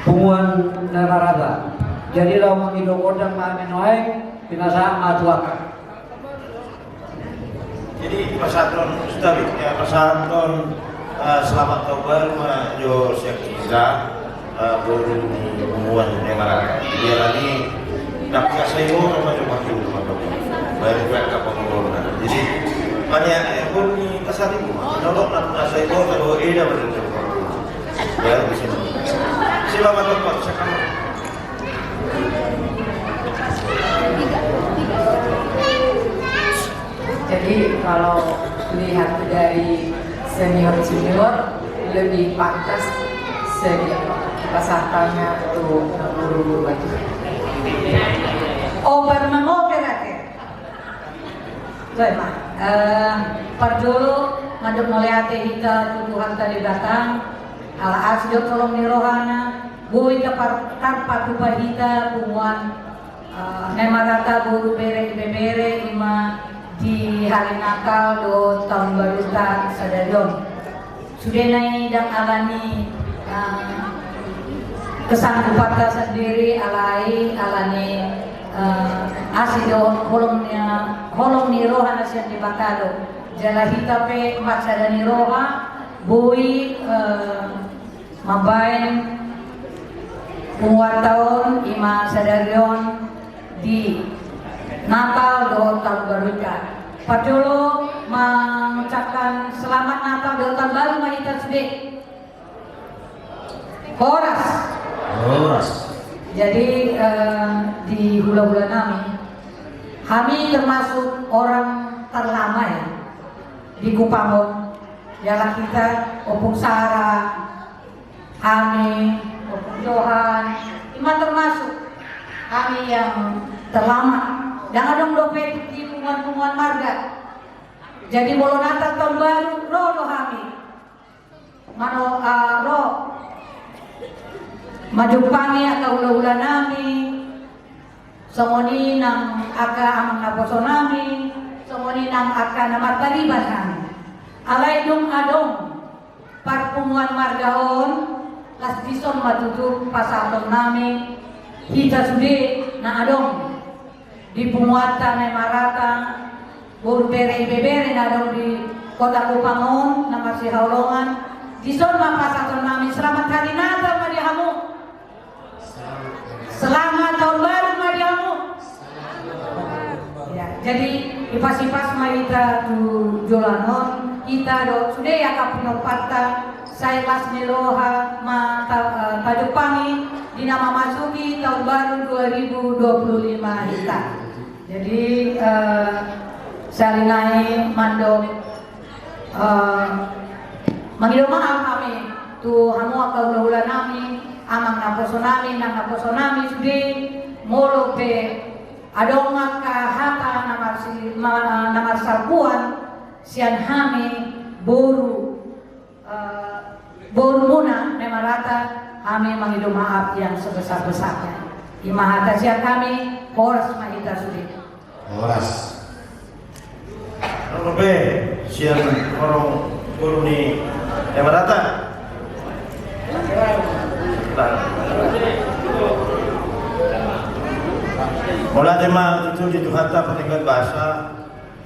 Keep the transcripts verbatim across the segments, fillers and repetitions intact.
Punguan Nemarata. Jadi laho mangido gondang ma hami nuaeng, pinasahat ma tu angka. Jadi pasahathon, Ustaz, ya, pasahathon, eh, selamat tahun baru ma jo sian hita, eh, boru ni punguan Nemarata. Jadi alani na pinasahat i ma jo parjolo ma jo. Baru buat apa pengurungan. Jadi banyak, eh, boru ni pasahat i ma. Nolok na pinasahat i ma jo, eda ma jo. Jadi kalau lihat dari senior junior, lebih pantas senior. Pasahatannya tu guru-guru itu. Oper mengoper aja. Baik, Pak. Eh, parjolo mandok mauliate hita tu Tuhanta Debata, ala asi dohot holong ni rohana, boi tarpatupa hita punguan, eh, Nemarata boru bere ibebere, i ma di hari Natal dohot taon barunta sadari on. Sude na i ndang alani, eh, kesanggupanta sandiri, alai alani, eh, asi dohot holong ni, holong ni roha na sian Debata do. Jala hita pe marsada ni roha, boi, eh, mambaen punguanta on, i ma sadari on, di Natal dohot taon barunta. Parjolo mengucapkan selamat Natal dohot taon baru ma hita sude. Horas. Horas. Jadi, eh, di hula-hula nami, hami termasuk orang terlama ya di Kupang on. Jala hita, Ompung Sara, hami, Ompung Johan, i ma termasuk hami yang terlama. Ndang adong dope di punguan-punguan marga. Jadi molo Natal taon baru, ro do hami. Mano, ah, ro. Manjumpangi angka hula-hula nami. Songon i nang angka amang naposo nami, songon i nang angka na marpariban nami. Alai dung adong parpunguan marga on, las dison ma tutu pasahaton nami, hita sude na adong di punguanta Nemarata, boru bere ibebere na adong di Kota Kupang on, na marsihaholongan, dison ma pasahaton nami, selamat hari Natal ma di hamu. Selamat tahun baru ma di hamu. Ya, jadi ipas-ipas ma hita tu joloan on, hita dohot sude angka pinomparta, sai las ni roha ma ta-, eh, tajumpangi di na mamasuki tahun baru dua ribu dua puluh lima hita. Jadi, eh, sahali nai mandok, eh, mangido maaf hami tu hamu angka hula-hula nami, amang naposo nami, inang naposo nami sude, molo pe adong angka hata na marsi-, ma-, na marsalpuan sian hami boru, eh, borumuna Nemarata, hami mangido maaf yang sebesar-besarnya. I ma hata sian hami, horas ma hita sude. Horas. Ro dope sian horong boru ni Nemarata. Mauliate ma tutu di Tuhanta pardenggan basa.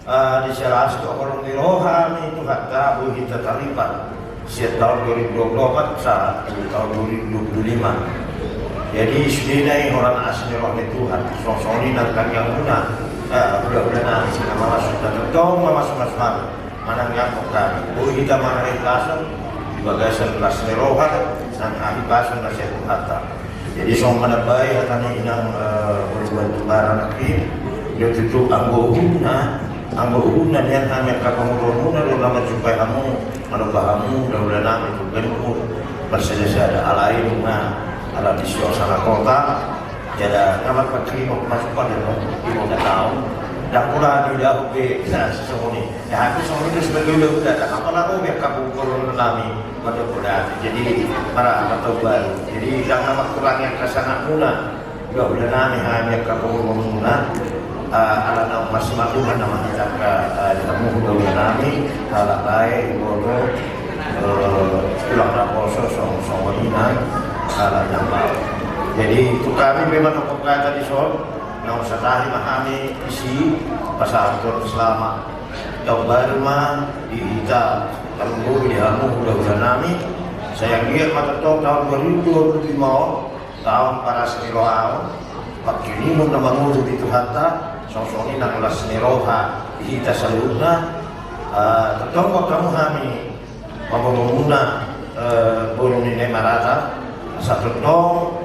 Ah, di siala asi dohot holong ni roha ni Tuhanta, boi hita tarlipat sian taon dua ribu dua puluh empat sahat tu taon dua ribu dua puluh lima. Jadi sude na i holan asi ni roha ni Tuhan, songon i nang tangiangmuna, ah, hula-hula nami na mamasu, na tongtong mamasu-masu hami, manangiangkon hami, boi hita marhahipason di bagasan las ni roha nang hahipason na sian Tuhanta. Jadi songon manambai hata ni inang, eh, Boru Bantu Bara nangkin, dia tutu anggo uhumna, anggo uhumna nian hami angka panguruanmuna do na manjumpai hamu, manomba hamu, hula-hula nami tu ganup marsada-sada, alai nunga ala di suasana kota, jala na marpangkirimon masukan do, di kota taon, ndang pola diulahon be, na songon i. Ya, hami songon i do sebagai hula-hula, ndang pola ro be angka panguruan nami. Mantap, udah. Jadi, para, mantap baru. Jadi, ndang na mangkurangi angka sangapmuna. Hula-hula nami, hami angka panguruanmuna. Ah, ala naung marsimalungan nama hita angka, ah, di hamu hula-hula nami, halak lae, iboto, Eh, tulang naposo song, songon i nang, eh, nang bau. Jadi, tu hami pe manopot hata dison, naung satahi ma hami disi, pasahathon selamat tahun baru ma di hita, tarlumobi di hamu hulahula nami, sai anggiat ma tongtong tahun dua ribu dua puluh lima on, taon paras ni roha on, pangkirimon na mangolu di Tuhanta, songon i nang las ni roha di hita saluhutna, eh, tongtong buat hamu hami, mangolu muna, eh, boru ni na marata, asa tongtong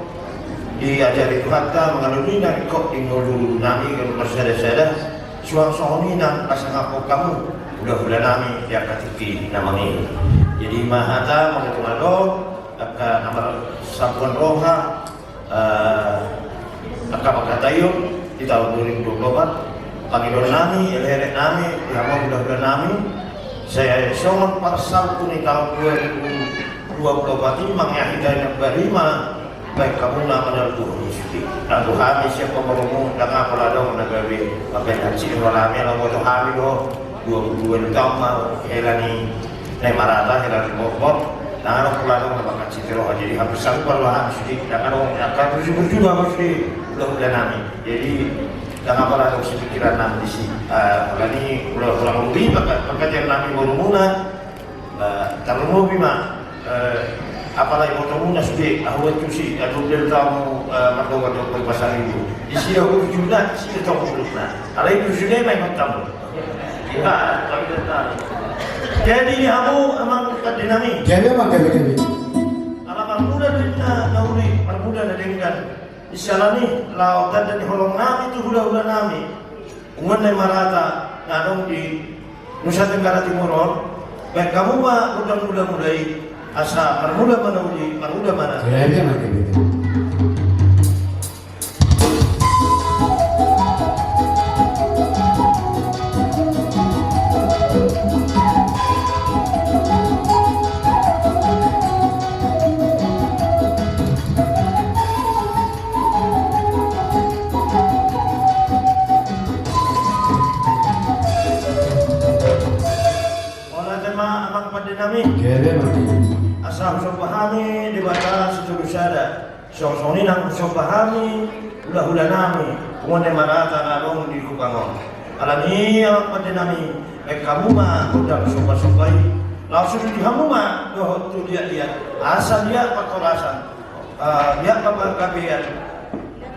diajari Tuhanta, mangalului na ringkot di ngolu nami, ganup marsadasada, suang songon i nang pasangaphon hamu hulahula nami di angka tingki na mangihut. Jadi, i ma hata, molo tung adong angka na marsampuan roha, eh, angka pangkataion di taon dua ribu dua puluh opat, pangidoan nami, elekelek nami, di hamu hulahula nami, sai songon parsalpu ni taon dua ribu dua puluh opat i, mangiahi dainang barima, baen hamuna manalu tu hami sude. Nang tu hami sian pamoruonmu, ndang pola adong na gabe, baen hansit ni roha nami, ala huboto hami do, dua puluh dua taon ma hela ni na marata, hela ni borbor, ndang adong pola adong na baen hansit ni roha. Jadi hampir sarupa roha nami sude, ndang adong angka burju-burju do hamu sude hulahula nami. Jadi ndang pola adong sipikiran nami disi. Eh, ala ni, ula, ulang lubi, pangka-, pangkataion nami borumuna, eh, tarlumobi ma, eh, apala ibotomuna sude, ahu antusi, ahu bel tamu, eh, mardongan do, pasaribu. Disi do burjuna, disi do tong mulukna. Alai burjuna i ma ingot hamu. Jadi di hamu amang pande nami. Jadi amang pande nami. Ala marmula do inna na uli, marmula na denggan. Di siala ni i, laho tanda ni holong nami tu hulahula nami, punguan na marata na adong di Nusa Tenggara Timur on, baen hamu ma gondang mula-mula i, asa marmula ma na uli, marmula ma na. Jadi amang pande nami. Mauliate ma amang pande nami. Jadi amang pande nami. Asa husomba hami Debata Sitolusada. Songon i nang husomba hami hulahula nami, punguan na marata na adong di Kupang on. Ala ni i amang pande nami, baen hamu ma gondang somba-somba i. Laos uduti hamu ma dohot tu liat-liat. Asa liat parhorasan, eh, liat panggabean,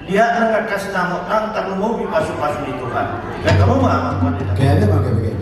liat nang angka sinamot nang tarlumobi pasu-pasu ni Tuhan. Baen hamu ma amang pande nami. Jadi amang pande nami.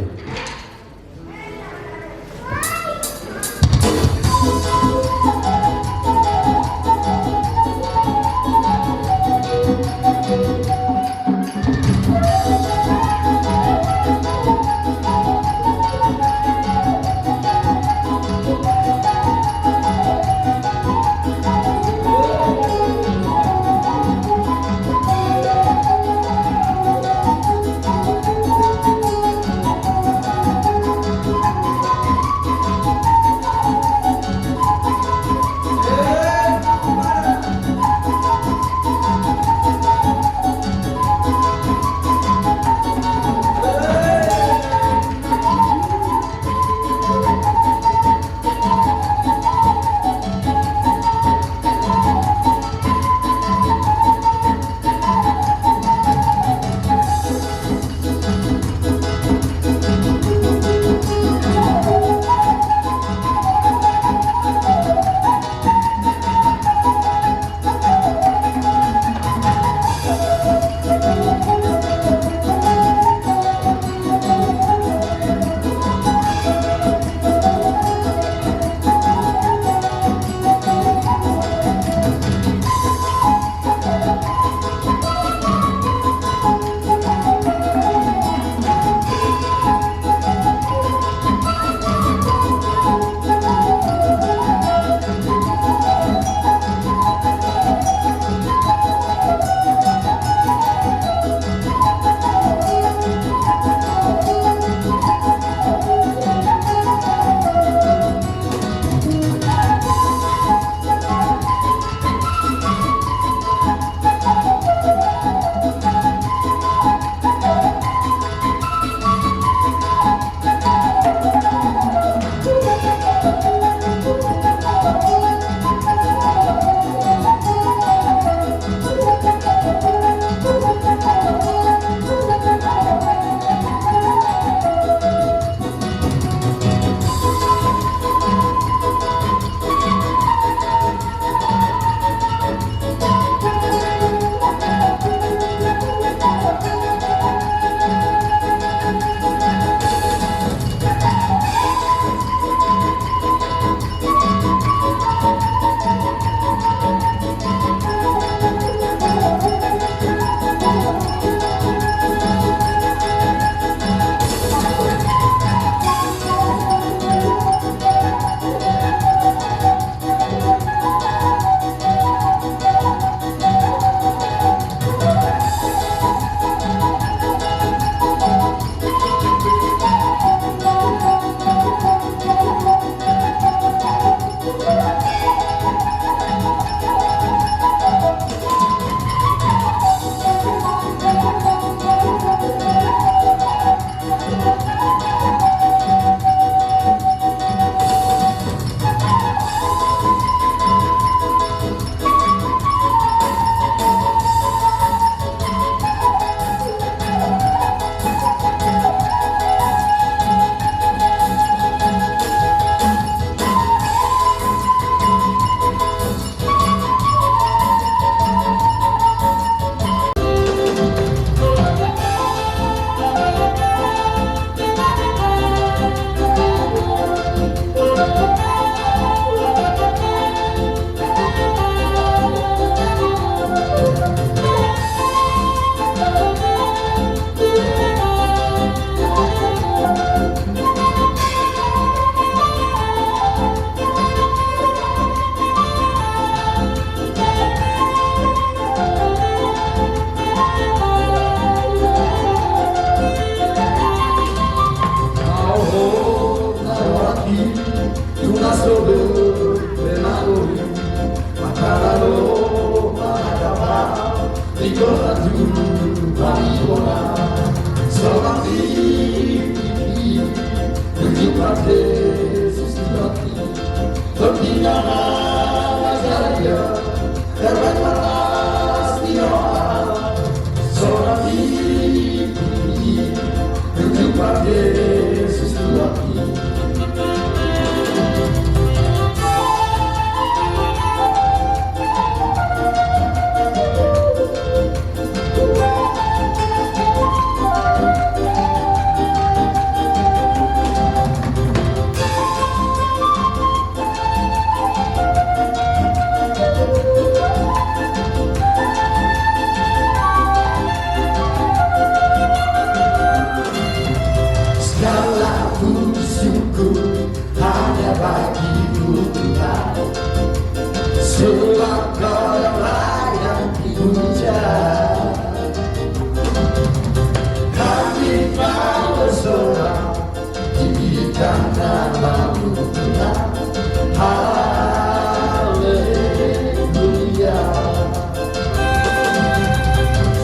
Haleluya.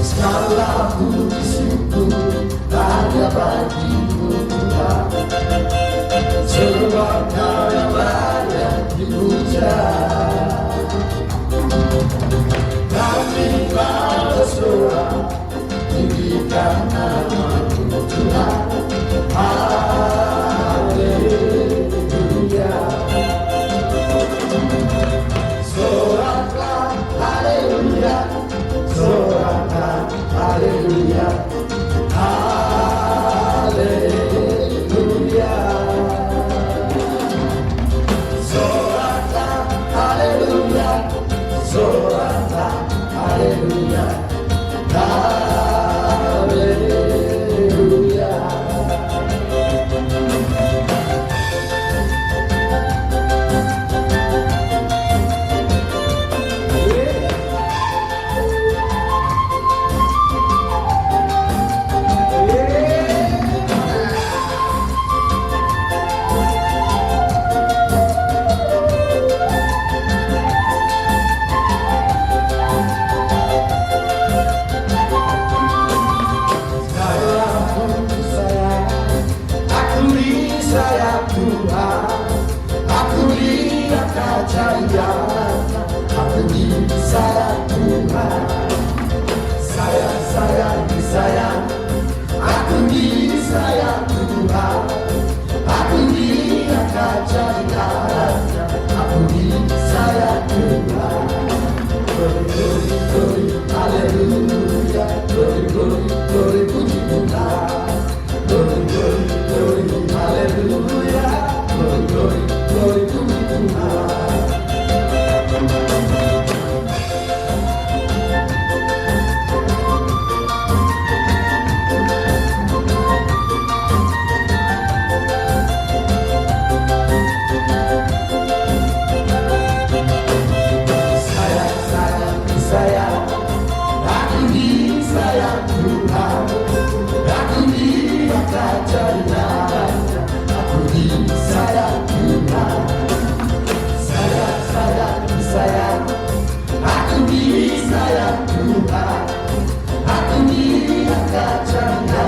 Segala puji syukur hanya bagi-Mu Tuhan. Seluruh dunia layak dipuja. Kami bersorak, tinggikan nama-Mu Tuhan. Haleluya. Soraklah haleluya, soraklah haleluya, haleluya. Soraklah haleluya, soraklah haleluya, haleluya. Aku disayang Tuhan, aku diangkat jaya, aku disayang Tuhan. Sayang, sayang, disayang, aku disayang Tuhan, aku diangkat jaya, aku disayang Tuhan. Glory, glory, glory, haleluya. Glory, glory, glory, puji Tuhan. Glory, glory, glory, haleluya. Glory, glory, glory, puji Tuhan. Sayang, sayang, disayang, aku disayang Tuhan, aku diangkat jaya, aku disayang Tuhan. Sayang, sayang, disayang, aku disayang Tuhan, aku diangkat jaya,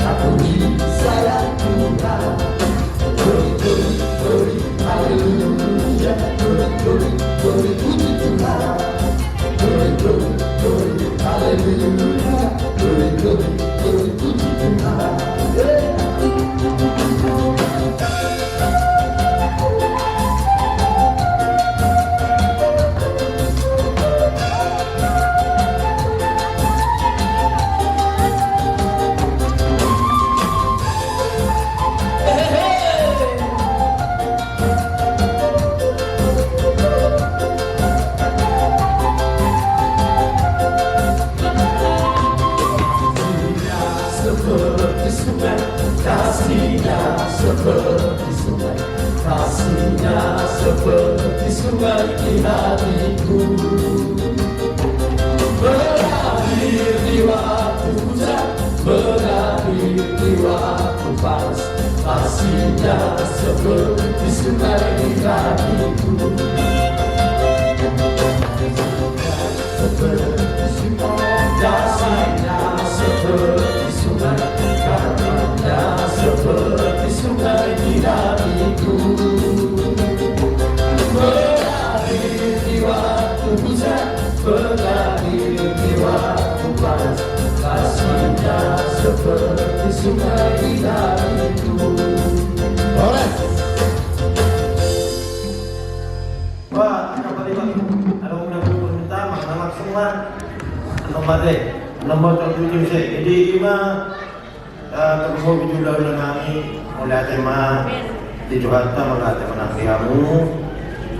aku disayang Tuhan. Glory, glory, glory, haleluya. Glory, glory, glory, puji Tuhan. Glory, glory, glory, haleluya. Glory, glory, glory, puji Tuhan. Hey. Seperti sungai, kasihnya seperti sungai, kasihnya seperti sungai di hatiku. Mengalir di waktu hujan, mengalir di waktu panas, kasihnya seperti sungai di hatiku. Seperti sungai, kasihnya seperti sungai, kasihnya seperti sungai di hatiku. Mengalir di waktu hujan, mengalir di waktu panas, kasihnya seperti sungai di hatiku. Horas. Wah, ada apa nih, Bang? Ada undang pertama, langsung, Bang. Nomor deh, nomor tujuh sih. Jadi, lima, eh, terhubung juga udah nami, oleh Ate Ma, di Johanta, maka Ate Ma nanti kamu,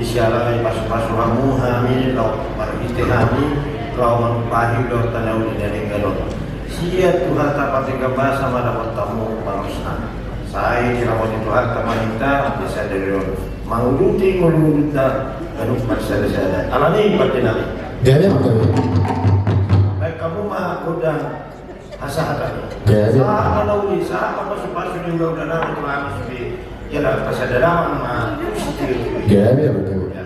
di sialan yang pasu-pasu kamu, kami, lo, baru kita kami, lo, manumpahi, lo, tanah udah jadi galon. Siap Tuhan, tak pakai gabah sama dapat tamu, bangsa. Sai diramoti Tuhan, tak manita, bisa dari lo. Manguduti ngolu-ngolunta ganup marsada-sada. Alani i pande nami. Gabe ma gabe. Baen hamu ma gondang hasahatan i. Gabe. Sahat ma na uli, sahat ma pasu-pasu ni ula-ula nami tu hamu sude. Jala pasada damang ma tu sitiotio i. Gabe ma gabe.